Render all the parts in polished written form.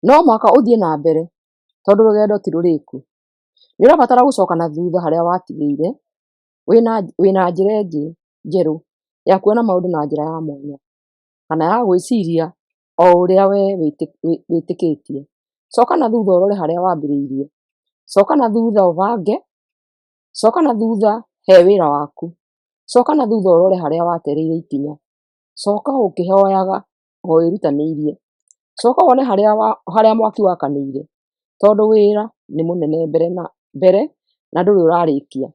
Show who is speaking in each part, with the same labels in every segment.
Speaker 1: No mũhaka ũthiĩ na mbere tondũ rũgendo ti rũrĩku. Nĩ ũrabatara gũcoka na thutha harĩa watigĩire wĩna njĩra ĩngĩ njerũ ya kuona maũndũ na njĩra ya mwanya kana ya gwĩciria o ũrĩa we wĩtĩkĩtie. Coka na thutha ũrore harĩa wambĩrĩirie. Coka na thutha ũbange. Coka na thutha he wĩra waku. Coka na thutha ũrore harĩa watereire ikinya. Coka ũkĩhoyaga o wĩrutanĩirie. Coka wone harĩa mwaki wakanĩire, tondũ wĩra nĩ mũnene mbere na ndũrĩ ũrarĩkia.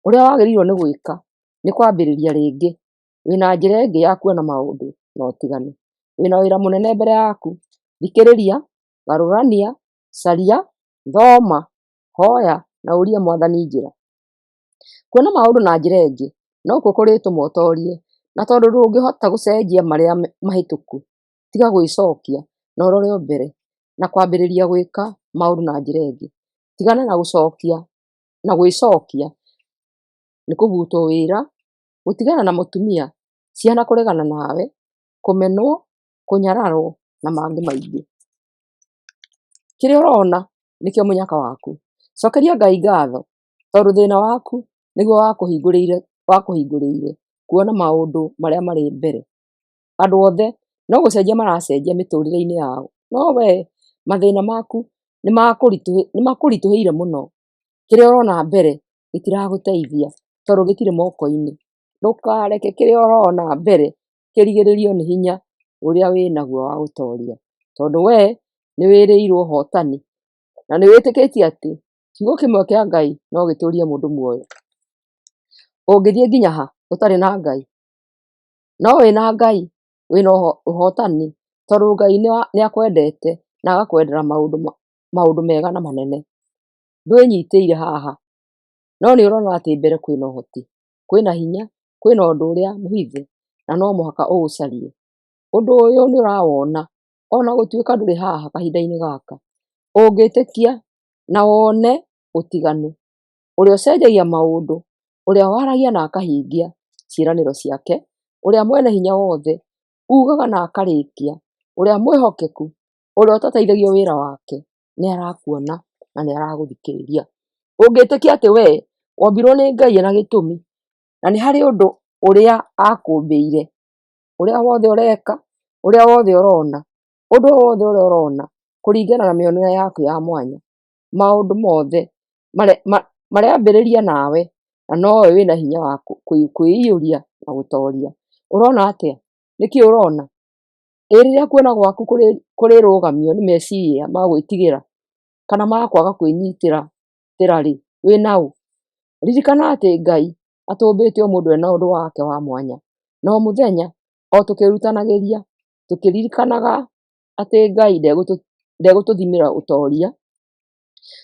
Speaker 1: Ũrĩa wagĩrĩirwo nĩ gwĩka nĩ kwambĩrĩria rĩngĩ wĩna njĩra ĩngĩ ya kuona maũndũ na ũtiganu. Wĩna wĩra mũnene mbere yaku. Thikĩrĩria, garũrania, caria, thoma, hoya na ũrie Mwathani njĩra. Kuona maũndũ na njĩra ĩngĩ nokuo kũrĩtũma ũtorie, na tondũ ndũngĩhota gũcenjia marĩa mahĩtũku, tiga gwĩcokia na ũrore o mbere na kwambĩrĩria gwĩka maũndũ na njĩra ĩngĩ. Tigana na gũcokia na gwĩcokia nĩ kũbutwo wĩra, gũtigana na mũtumia, ciana kũregana nawe, kũmenwo, kũnyararwo na mangĩ maingĩ. Kĩrĩa ũrona nĩkĩo mũnyaka waku. Cokeria Ngai ngatho tondũ thĩna waku nĩguo wakũhingũrĩire kuona maũndũ marĩa marĩ mbere. Andũ othe no gũcenjia maracenjia mĩtũrĩre-inĩ yao, no we mathĩna maku nĩmakũritũhĩire mũno. Kĩrĩa ũrona mbere gĩtiragũteithia tondũ gĩtirĩ moko-inĩ. Ndũkareke kĩrĩa ũrona mbere kĩrigĩrĩrio nĩ hinya ũrĩa wĩnaguo wa gũtoria, tondũ we nĩwĩrĩirwo ũhotani na nĩwĩtĩkĩtie atĩ kiugo kĩmwe kĩa Ngai no gĩtũrie mũndũ muoyo. Ũngĩthiĩ nginya ha ũtarĩ na Ngai? No wĩna Ngai wĩna ũhotani tondũ Ngai nĩakwendete na agakwendera maũndũ mega na manene. Ndwĩnyitĩire haha, no nĩ ũrona atĩ mbere kwĩna ũhoti, kwĩna hinya, kwĩna ũndũ ũrĩa mũhithe na no mũhaka ũũcarie. Ũndũ ũyũ nĩ ũrawona ona gũtuĩka ndũrĩ haha kahinda-inĩ gaka. Ũngĩtĩkia na wone ũtiganu, ũrĩa ũcenjagia maũndũ, ũrĩa waragia na akahingia ciĩranĩro ciake, ũrĩa mwene hinya wothe, ugaga na akarĩkia, ũrĩa mwĩhokeku, ũrĩa ũtateithagia wĩra wake, nĩ arakuona na nĩ aragũthikĩrĩria. Ũngĩtĩkia atĩ we wombirwo nĩ Ngai ena gĩtũmi na nĩ harĩ ũndũ ũrĩa akũmbĩire, ũrĩa wothe ũreka, ũrĩa wothe ũrona, ũndũ o wothe ũrĩa ũrona kũringana na mĩonere yaku ya mwanya, maũndũ mothe marambĩrĩria nawe na nowe wĩna hinya wa kwĩiyũria na gũtoria. Ũrona atĩa? Nĩkĩ ũrona? Ĩ rĩrĩa kuona gwaku kũrĩrũgamio nĩ meciria ma gwĩtigĩra kana ma kwaga kwĩnyitĩra rĩ, wĩna ũ? Ririkana atĩ Ngai atũmbĩte o mũndũ ena ũndũ wake wa mwanya, na o mũthenya o tũkĩrutanagĩria tũkĩririkanaga atĩ Ngai ndegũtũthimĩra ũtoria,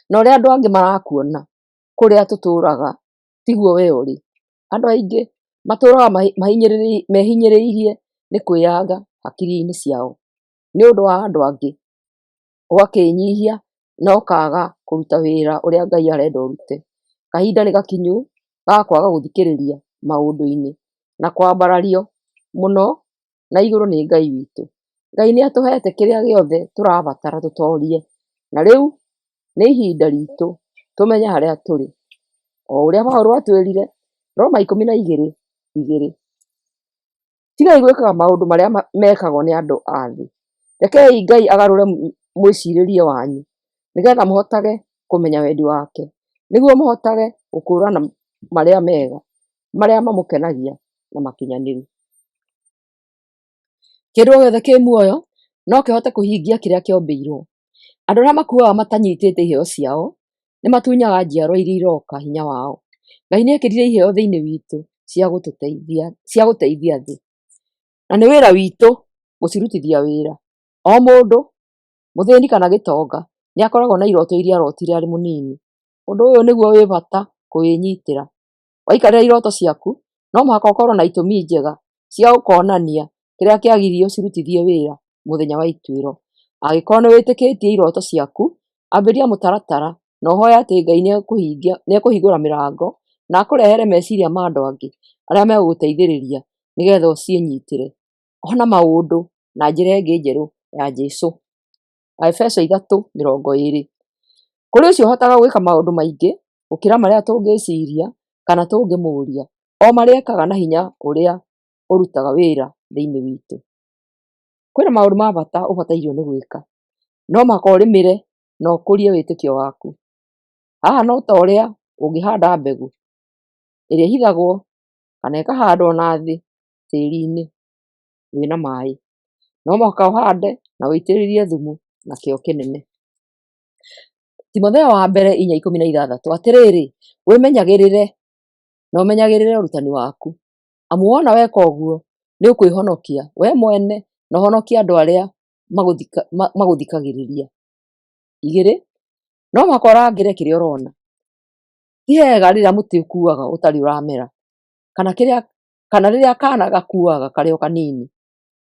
Speaker 1: na ũrĩa andũ angĩ marakuona kũrĩa tũtũraga tiguo we ũrĩ. Andũ aingĩ matũraga mehinyĩrĩirie nĩ kwĩyanga hakiri-inĩ ciao nĩ ũndũ wa andũ angĩ, ũgakĩnyihia na ũkaga kũruta wĩra ũrĩa Ngai arenda ũrute. Kahinda nĩ gakinyu ga kwaga gũthikĩrĩria maũndũ-inĩ na kwambarario mũno na igũrũ nĩ Ngai witũ. Ngai nĩ atũhete kĩrĩa gĩothe tũrabatara tũtorie, na rĩu nĩ ihinda ritũ tũmenye harĩa tũrĩ. O ũrĩa Paũlũ atwĩrire Roma 12:2. Tigai gwĩkaga maũndũ marĩa mekagwo nĩ andũ a thĩ. Rekei Ngai agarũre mwĩcirĩrie wanyu nĩgetha mũhotage kũmenya wendi wake, nĩguo mũhotage gũkũũrana marĩa mega, marĩa mamũkenagia na makinyanĩru. Kĩndũ o gĩothe kĩ muoyo no kĩhote kũhingia kĩrĩa kĩombĩirwo. Andũ arĩa makuaga matanyitĩte iheo ciao nĩ matunyaga njiarwa iria iroka hinya wao. Ngai nĩ ekĩrire iheo thĩinĩ witũ cia gũteithia thĩ, na nĩ wĩra witũ gũcirutithia wĩra. O mũndũ, mũthĩni kana gĩtonga, nĩ akoragwo na iroto iria arotire arĩ mũnini. Ũndũ ũyũ nĩguo wĩ bata kũwĩnyitĩra. Waikarĩra iroto ciaku, no mũhaka ũkorwo na itũmi njega cia gũkonania kĩrĩa kĩagiririe ũcirutithie wĩra mũthenya wa ituĩro. Angĩkorwo nĩ wĩtĩkĩtie iroto ciaku, ambĩrĩria mũtaratara na ũhoe atĩ Ngai nĩekũhingũra mĩrango na akũrehere meciria ma andũ angĩ arĩa megũgũteithĩrĩria nĩgetha ũciĩnyitĩre. Ona maũndũ na njĩra ĩngĩ njerũ ya Jesũ. Aefeso 3:20. Kũrĩ ũcio ũhotaga gwĩka maũndũ maingĩ gũkĩra marĩa tũngĩciria kana tũngĩmũũria, o marĩa ekaga na hinya ũrĩa ũrutaga wĩra thĩinĩ witũ. Kwĩna maũndũ ma bata ũbatairwo nĩ gwĩka. No mũhaka ũrĩmĩre na ũkũrie wĩtĩkio waku. Haha no ta ũrĩa ũngĩhanda mbegũ ĩrĩa ĩhithagwo kana ĩkahandwo na thĩ tĩri-inĩ wĩna maĩ. No mũhaka ũhande na ũitĩrĩrie thumu na kĩo kĩnene. Timotheo wa mbere 4:16, atĩrĩrĩ, wĩmenyagĩrĩre na ũmenyagĩrĩre ũrutani waku, amu wona weka ũguo nĩ ũkwĩhonokia we mwene na ũhonokie andũ arĩa magũthikagĩrĩria. Igĩrĩ, no mũhaka ũrangĩre kĩrĩa ũrona. Ti wega rĩrĩa mũtĩ ũkuaga ũtarĩ ũramera, kana rĩrĩa kana gakuaga karĩ o kanini.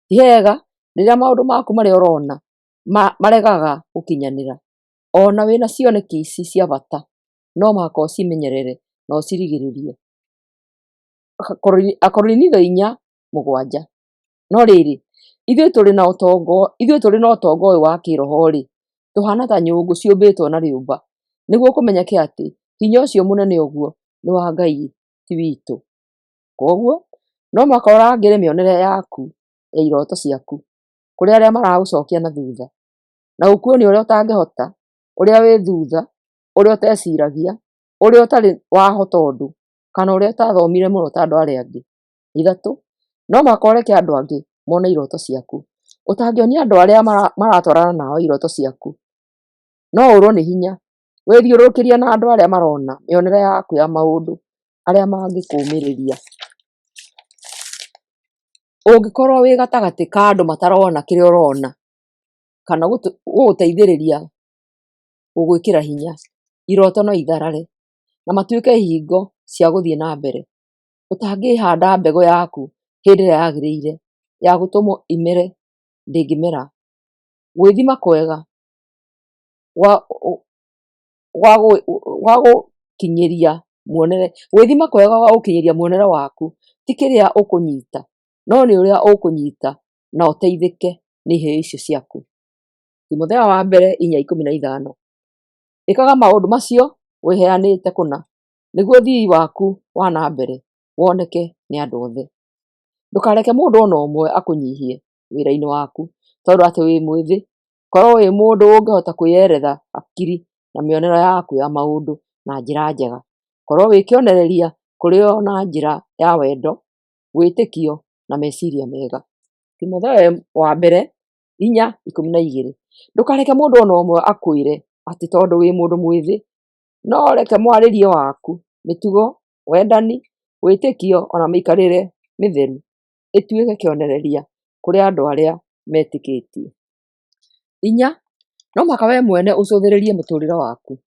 Speaker 1: Ti wega rĩrĩa maũndũ maku marĩa ũrona maregaga gũkinyanĩra. Ona wĩna cioneki ici cia bata, no mũhaka ũcimenyerere na ũcirigĩrĩrie. Akorinitho 4:7. No rĩrĩ, ithuĩ tũrĩ na ũtonga ũyũ wa kĩĩroho-rĩ, tũhaana ta nyũngũ ciũmbĩtwo na rĩũmba, nĩguo kũmenyeke atĩ hinya ũcio mũnene ũguo nĩ wa Ngai ti witũ. Kwoguo no mũhaka ũrangĩre mĩonere yaku ya iroto ciaku kũrĩ arĩa maragũcokia na thutha, na gũkuonia ũrĩa ũtangĩhota, ũrĩa wĩ thutha, ũrĩa ũteciragia, ũrĩa ũtarĩ wahota ũndũ, kana ũrĩa ũtathomire mũno ta andũ arĩa angĩ. Ithatũ, no mũhaka ũreke andũ angĩ mone iroto ciaku. Ũtangĩonia andũ arĩa maratwarana nawe iroto ciaku, no ũrwo nĩ hinya. Wĩthiũrũrũkĩrie na andũ arĩa marona mĩonere yaku ya maũndũ, arĩa mangĩkũmĩrĩria. Ũngĩkorwo wĩ gatagatĩ ka andũ matarona kĩrĩa ũrona, kana gũgũteithĩrĩria gũgwĩkĩra hinya, iroto no itharare na matuĩke ihingo cia gũthiĩ na mbere. Ũtangĩhanda mbegũ yaku hĩndĩ ĩrĩa yagĩrĩire ya gũtũmwo imere, ndĩngĩmera. Gwĩthima kwega gwĩthima kwega gwa gũkinyĩria muonere waku ti kĩrĩa ũkũnyita, no nĩ ũrĩa ũkũnyita na ũteithĩke nĩ iheo icio ciaku. Timotheo wa mbere 4:15. Ĩkaga maũndũ macio wĩheanĩte kũna, nĩguo ũthii waku wa na mbere woneke nĩ andũ othe. Ndũkareke mũndũ ona ũmwe akũnyihie wĩra-inĩ waku tondũ atĩ wĩ mwĩthĩ. Korwo wĩ mũndũ ũngĩhota kwĩyeretha hakiri na mĩonere yaku ya maũndũ na njĩra njega. Korwo wĩ kĩonereria kũrĩ o na njĩra ya wendo, wĩtĩkio na meciria mega. Timotheo wa mbere 4:12. Ndũkareke mũndũ ona ũmwe akwĩre atĩ tondũ wĩ mũndũ mwĩthĩ, no reke mwarĩrie waku, mĩtugo, wendani, wĩtĩkio ona mĩikarĩre mĩtheru ĩtuĩke kĩonereria kũrĩ andũ arĩa metĩkĩtie. Inya, no mũhaka we mwene ũcũthĩrĩrie mũtũrĩre waku.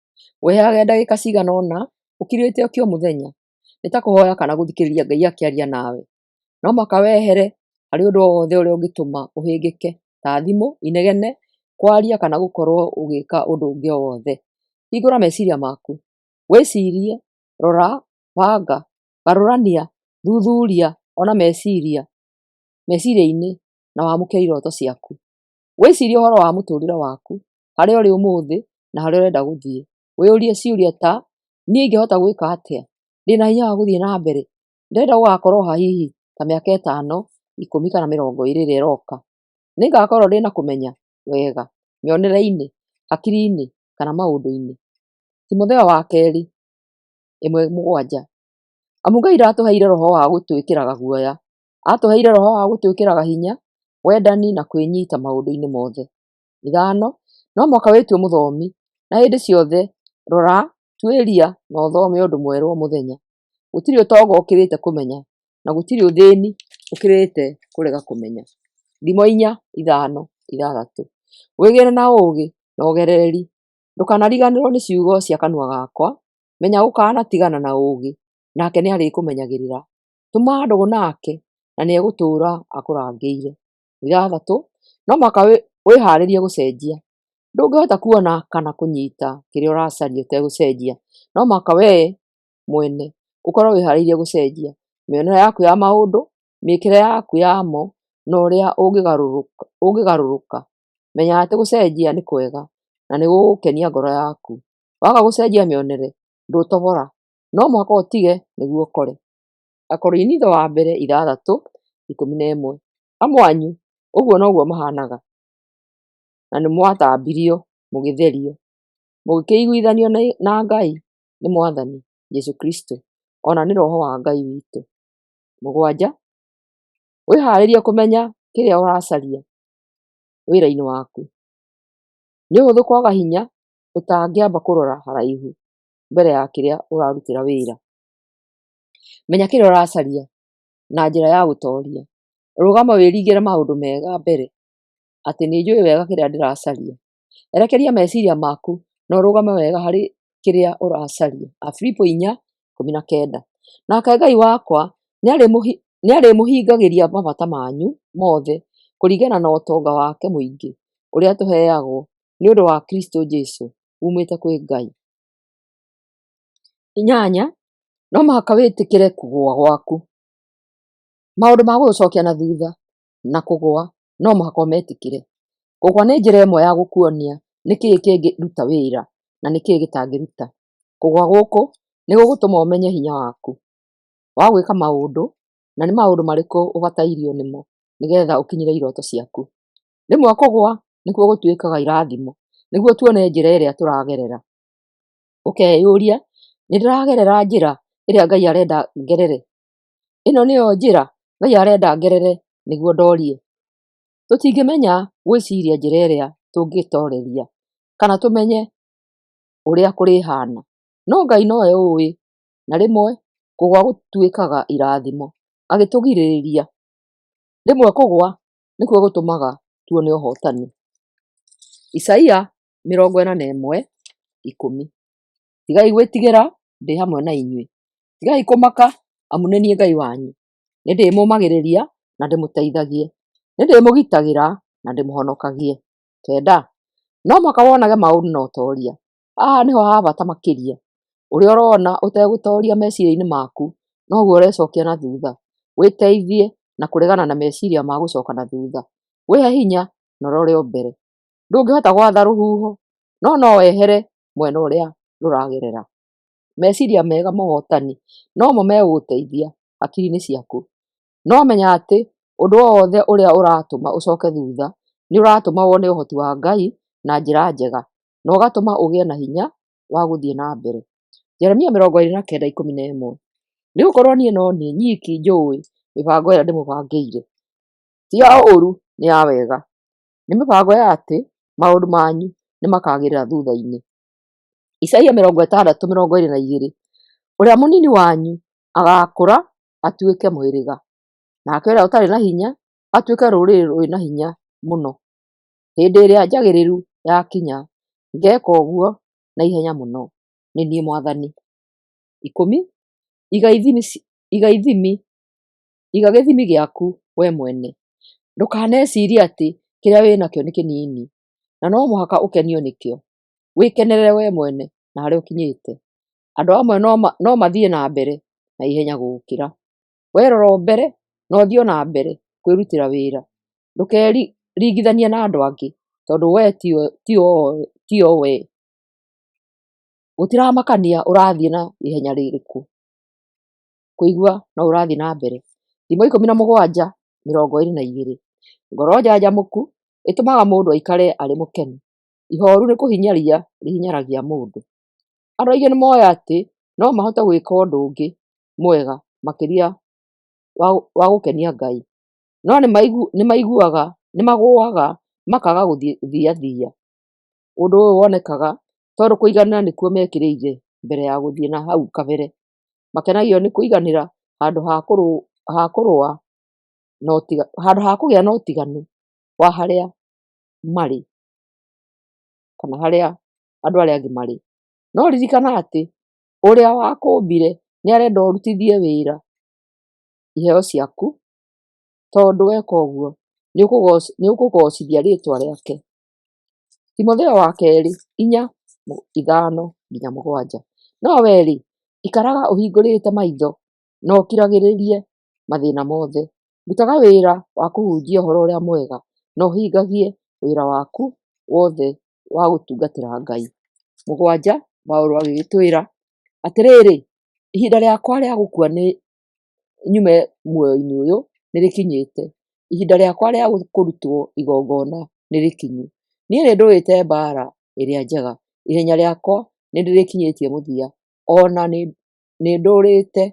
Speaker 1: Wĩheage ndagĩka cigana ũna ũkirĩte o mũthenya, nĩ ta kũhoya kana gũthikĩrĩria Ngai akĩaria nawe. No mũhaka wehere harĩ ũndũ o wothe ũrĩa ũngĩtũma ũhĩngĩke ta thimũ, inegene, kwaria kana gũkorwo ũgĩka ũndũ ũngĩ o wothe. Hingũra meciria maku, wĩcirie, rora, banga, garũrania, thuthuria ona meciria-inĩ na wamũkĩre iroto ciaku. Wĩcirie ũhoro wa mũtũrĩre waku, harĩa ũrĩ ũmũthĩ na harĩa ũrenda gũthiĩ. Wĩyũrie ciũria ta, niĩ ingĩhota gwĩka atĩa? Ndĩna hinya wa gũthiĩ na mbere? Ndĩrenda gũgakorwo ha hihi ta mĩaka 5, 10 kana 20 ĩrĩa ĩroka? Nĩngakorwo ndĩna kũmenya wega mĩonere-inĩ, hakiri-inĩ kana maũndũ-inĩ. Timotheo wa kerĩ 1:7. Amu Ngai ndatũheire roho wa gũtwĩkĩraga guoya, atũheire roho wa gũtwĩkĩraga hinya, wendani na kwĩnyita maũndũ-inĩ mothe. Ithano, no mũhaka wĩtue mũthomi na hĩndĩ ciothe rora, tuĩria na ũthome ũndũ mwerũ o mũthenya. Gũtirĩ ũtonga ũkĩrĩte kũmenya na gũtirĩ ũthĩni ũkĩrĩte kũrega kũmenya. Thimo 4:5-6. Wĩgĩre na ũũgĩ na ũgerereri, ndũkanariganĩrwo nĩ ciugo cia kanua gakwa. Menya gũkanatigana na ũũgĩ, nake nĩarĩkũmenyagĩrĩra. Tuma ndũgũ nake na nĩegũtũũra akũrangĩire. Ithathatũ, no mũhaka wĩharĩrie gũcenjia. Ndũngĩhota kuona kana kũnyita kĩrĩa ũracaria ũtegũcenjia. No mũhaka wee mwene ũkorwo wĩharĩirie gũcenjia mĩonere yaku ya maũndũ, mĩĩkĩre yaku yamo, na ũrĩa ũngĩgarũrũka Menya atĩ gũcenjia nĩ kwega na nĩ gũgũkenia ngoro yaku. Waga gũcenjia mĩonere, ndũtobora. No mũhaka ũtige nĩguo ũkore. Akorinitho wa mbere 6:11. Amwe anyu ũguo noguo mahanaga, na nĩmwathambirio, mũgĩtherio, mũgĩkĩiguithanio na Ngai nĩ Mwathani Jesũ Kristo, o na nĩ Roho wa Ngai witũ. 7. Wĩharĩrie kũmenya kĩrĩa ũracaria wĩra-inĩ waku. Nĩ ũhũthũ kwaga hinya ũtangĩamba kũrora haraihu mbere ya kĩrĩa ũrarutĩra wĩra. Menya kĩrĩa ũracaria na njĩra ya gũtoria. Rũgama wĩringĩre maũndũ mega mbere, atĩ nĩ njũĩ wega kĩrĩa ndĩracaria. Erekeria meciria maku na ũrũgame wega harĩ kĩrĩa ũracaria. Afilipo 4:19. Nake Ngai wakwa nĩarĩmũhingagĩria mabata manyu mothe kũringana na ũtonga wake mũingĩ ũrĩa tũheagwo nĩ ũndũ wa Kristo Jesũ umĩte kwĩ Ngai. 8. No mũhaka wĩtĩkĩre kũgũa gwaku. Maũndũ ma gũgũcokia na thutha na kũgũa no mũhaka ũmetĩkĩre. Kũgũa nĩ njĩra ĩmwe ya gũkuonia nĩkĩĩ kĩngĩruta wĩra na nĩkĩĩ gĩtangĩruta. Kũgũa gũkũ nĩ gũgũtũma ũmenye hinya waku wa gwĩka maũndũ na nĩ maũndũ marĩkũ ũbatairio nĩmo nĩgetha ũkinyĩre iroto ciaku. Rĩmwe kũgũa nĩkuo gũtuĩkaga irathimo nĩguo tuone njĩra ĩrĩa tũragerera. Ũkeyũria, nĩ ndĩragerera njĩra ĩrĩa Ngai arenda ngerere? Ĩno nĩyo njĩra Ngai arenda ngerere nĩguo ndorie? Tũtingĩmenya gwĩciria njĩra ĩrĩa tũngĩtoreria kana tũmenye ũrĩa kũrĩhana, no Ngai nowe ũĩ, na rĩmwe kũgũa gũtuĩkaga irathimo agĩtũgirĩrĩria. Rĩmwe kũgũa nĩkuo gũtũmaga tuone ũhotani. Isaia 41:10. Tigai gwĩtigĩra, ndĩ hamwe na inyuĩ. Tigai kũmaka, amu nĩ niĩ Ngai wanyu. Nĩndĩmũũmagĩrĩria na ndĩmũteithagie, nĩndĩmũgitagĩra na ndĩmũhonokagie. 9. No mũhaka wonage maũndũ na ũtoria. Haha nĩho ha bata makĩria. Ũrĩa ũrona ũtegũtoria meciria-inĩ maku noguo ũrecokia na thutha. Wĩteithie na kũregana na meciria ma gũcoka na thutha. Wĩhe hinya na ũrore o mbere. Ndũngĩhota gwatha rũhuho, no no wehere mwena ũrĩa rũragerera. Meciria mega ma ũhotani nomo megũgũteithia hakiri-inĩ ciaku. No menya atĩ ũndũ o wothe ũrĩa ũratũma ũcoke thutha nĩ ũratũma wone ũhoti wa Ngai na njĩra njega na ũgatũma ũgĩe na hinya wa gũthiĩ na mbere. Jeremia 29:11. Nĩ gũkorwo niĩ no niĩ nyiki njũĩ mĩbango ĩrĩa ndĩmũbangĩire, ti ya ũũru nĩ ya wega, nĩ mĩbango ya atĩ maũndũ manyu nĩ makagĩrĩra thutha-inĩ. Isaia 60:22. Ũrĩa mũnini wanyu agakũra atuĩke mũhĩrĩga, nake ũrĩa ũtarĩ na hinya atuĩke rũrĩrĩ rwĩna hinya mũno. Hĩndĩ ĩrĩa njagĩrĩru yakinya, ngeeka ũguo na ihenya mũno. Nĩ niĩ Mwathani. 10. Iga gĩthimi gĩaku we mwene. Ndũkanecirie atĩ kĩrĩa wĩnakĩo nĩ kĩnini, na no mũhaka ũkenio nĩkĩo. Wĩkenerere we mwene na harĩa ũkinyĩte. Andũ amwe no mathiĩ na mbere na ihenya gũgũkĩra. We rora o mbere na ũthiĩ o na mbere kwĩrutĩra wĩra. Ndũkeringithanie na andũ angĩ tondũ we tio we. Gũtiramakania ũrathiĩ na ihenya rĩrĩkũ, kũigua no ũrathiĩ na mbere. Thimo 17:22. Ngoro njanjamũku ĩtũmaga mũndũ aikare arĩ mũkenu. Ihoru nĩ kũhinyaria rĩhinyaragia mũndũ. Andũ aingĩ nĩ moĩ atĩ no mahote gwĩka ũndũ ũngĩ mwega makĩria wa gũkenia Ngai, no nĩ magũaga makaga gũthiathia. Ũndũ ũyũ wonekaga tondũ kũiganĩra nĩkuo mekĩrĩire mbere ya gũthiĩ na hau kabere. Makenagio nĩ kũiganĩra handũ ha kũgĩa na ũtiganu wa harĩa marĩ kana harĩa andũ arĩa angĩ marĩ. No ririkana atĩ ũrĩa wakũmbire nĩ arenda ũrutithie wĩra iheo ciaku, tondũ weka ũguo nĩ ũkũgocithia rĩtwa rĩake. Timotheo wa kerĩ 4:5-7. No we-rĩ, ikaraga ũhingũrĩte maitho na ũkiragĩrĩrie mathĩna mothe. Rutaga wĩra wa kũhunjia ũhoro ũrĩa mwega na ũhingagie wĩra waku wothe wa gũtungatĩra Ngai. 7, Paũlũ agĩgĩtwĩra atĩrĩrĩ, ihinda rĩakwa rĩa gũkua nĩ nyume muoyo-inĩ ũyũ nĩ rĩkinyĩte, ihinda rĩakwa rĩa kũrutwo igongona nĩ rĩkinyu. Niĩ nĩ ndũĩte mbaara ĩrĩa njega, ihenya rĩakwa nĩ ndĩrĩkinyĩtie mũthia, ona nĩ ndũrĩte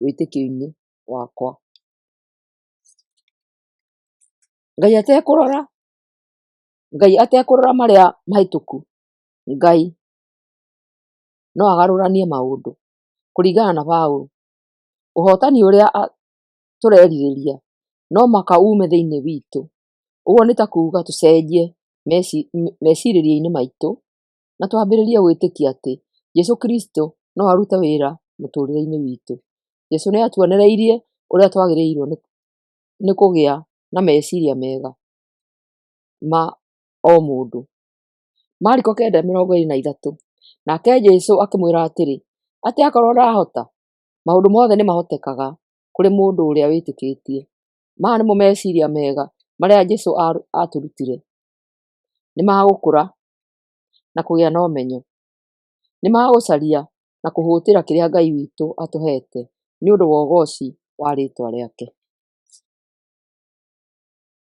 Speaker 1: wĩtĩkio-inĩ wakwa. Ngai atekũrora, Ngai atekũrora marĩa mahĩtũku, Ngai no agarũranie maũndũ kũringana na Paũlũ. Ũhotani ũrĩa tũrerirĩria no mũhaka ume thĩinĩ witũ. Ũguo nĩ ta kuga tũcenjie mecirĩrie-inĩ maitũ na twambĩrĩrie gwĩtĩkia atĩ Jesũ Kristo no arute wĩra mũtũrĩre-inĩ witũ. Jesũ nĩ atuonereirie ũrĩa twagĩrĩirwo nĩ kũgĩa na meciria mega ma o mũndũ. Mariko 9:23. Nake Jesũ akĩmwĩra atĩrĩ, atĩ akorwo ndahota, maũndũ mothe nĩ mahotekaga kũrĩ mũndũ ũrĩa wĩtĩkĩtie. Maya nĩmo meciria mega marĩa Jesũ atũrutire. Nĩ magũkũra na kũgĩa na ũmenyo. Nĩ magũcaria na kũhũtĩra kĩrĩa Ngai witũ atũhete nĩ ũndũ wa ũgoci wa rĩtwa rĩake.